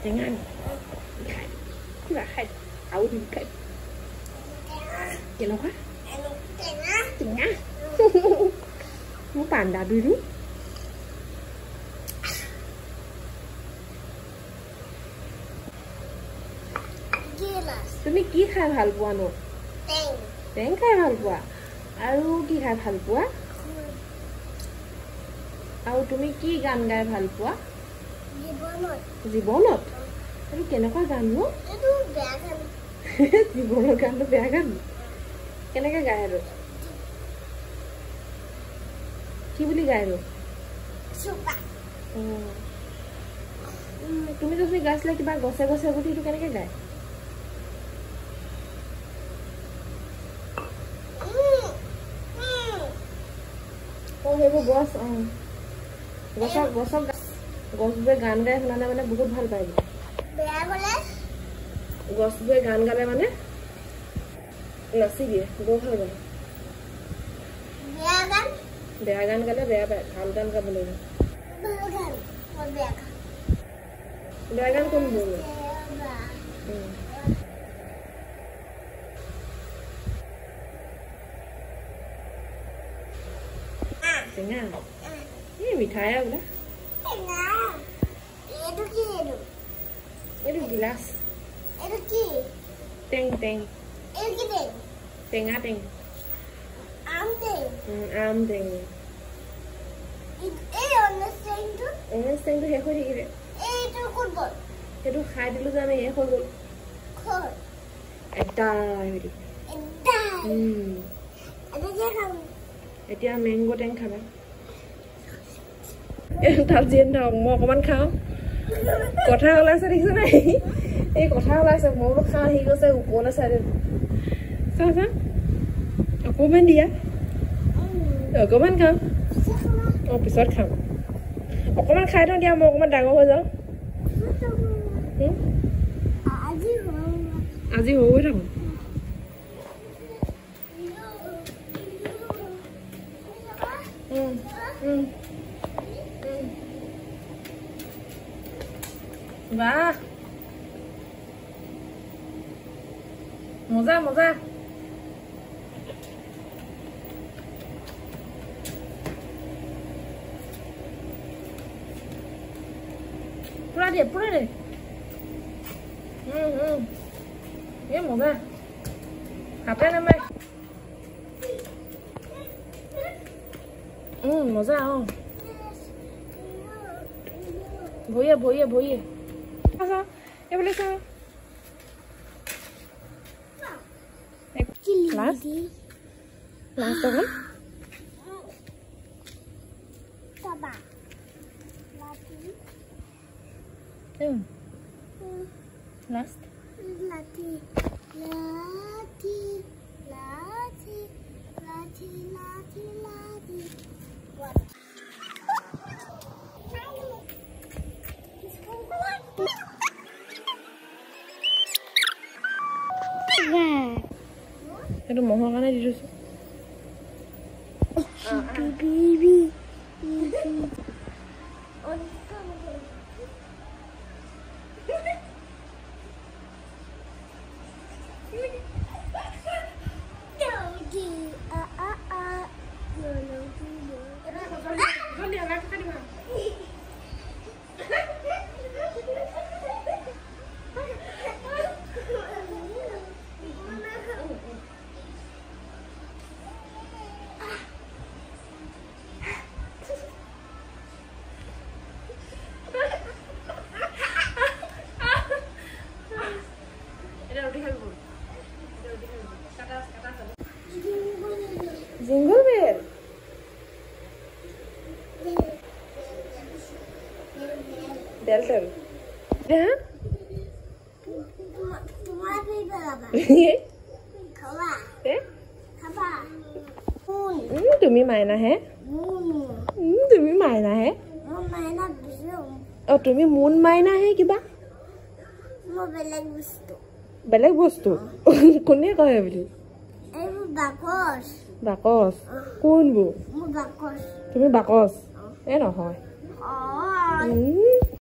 টেঙা খাই কিবা খাই আৰু দিম খাই কেনেকুৱা টেঙা মোৰ পাণ্ডা দুইটো তুমি কি খাই ভাল পোৱা নো? টেং খাই ভাল পোৱা। আৰু কি খাই ভাল পোৱা? আৰু তুমি কি গান গাই ভাল পোৱা? জীৱনত এইটো কেনেকুৱা গান নো? জীৱনৰ গানটো বেয়া গান কেনেকে গায় আৰু কি বুলি গায় আৰু? তুমি যদি গাইছিলা কিবা গছে গছে বুলি, এইটো কেনেকে গায়? অ সেইবোৰ গছ, অ গছক গছক গছবোৰে গান গাই শুনালে মানে বহুত ভাল পায়। গছবোৰে গান গালে মানে নাচি দিয়ে, বৰ ভাল পায়। বেয়া গান গালে বেয়া পায়, ভাল গান গাব লাগিব। বেয়া গান কোনবোৰ? টেঙা এই মিঠাই বোলে। এইটো গিলাচ। টেং টেং টেঙা টেং আম টেং। অৰেঞ্জ টেংটো শেষ হৈ থাকিলে, সেইটো খাই দিলো যে আমি, শেষ হৈ গ'ল, এদাই হৈ থাকিলে। এতিয়া মেংগ' টেং খাবা। তাত যিয়ে নাথাকক মই অকণমান খাওঁ। কথা ওলাইছে দেখিছ নাই? এই কথা ওলাইছে, মই বোলো খাওঁ, সি কৈছে ওপৰলৈ চাই দে। চাওঁ চাওঁ অকণমান দিয়া, অকণমান খাওঁ। অঁ পিছত খাম, অকণমান খাই থওঁ দিয়া, মই অকণমান ডাঙৰ হৈ যাওঁ। আজি সৰু হৈ থাকোঁ। বাহ মজা মজা। পুৰা দে পুৰা দে। এই মজা, হাতে নামাই। মজা। অ ভৰিয়ে ভৰিয়ে ভৰিয়ে এইফালে চাওঁ। লাষ্ট লাষ্ট অকণ লাষ্ট। সেইটো মহৰ কাৰণে দি থৈছো। Jingle bell. Bell টেল। তুমি মাইনা হে, তুমি মাইনা হে। অ তুমি মুন মাইনা হে, কিবা বেলেগ বস্তু কোনে কয় বুলি? বাকচ কোনবোৰ? তুমি বাকচ? এ নহয়।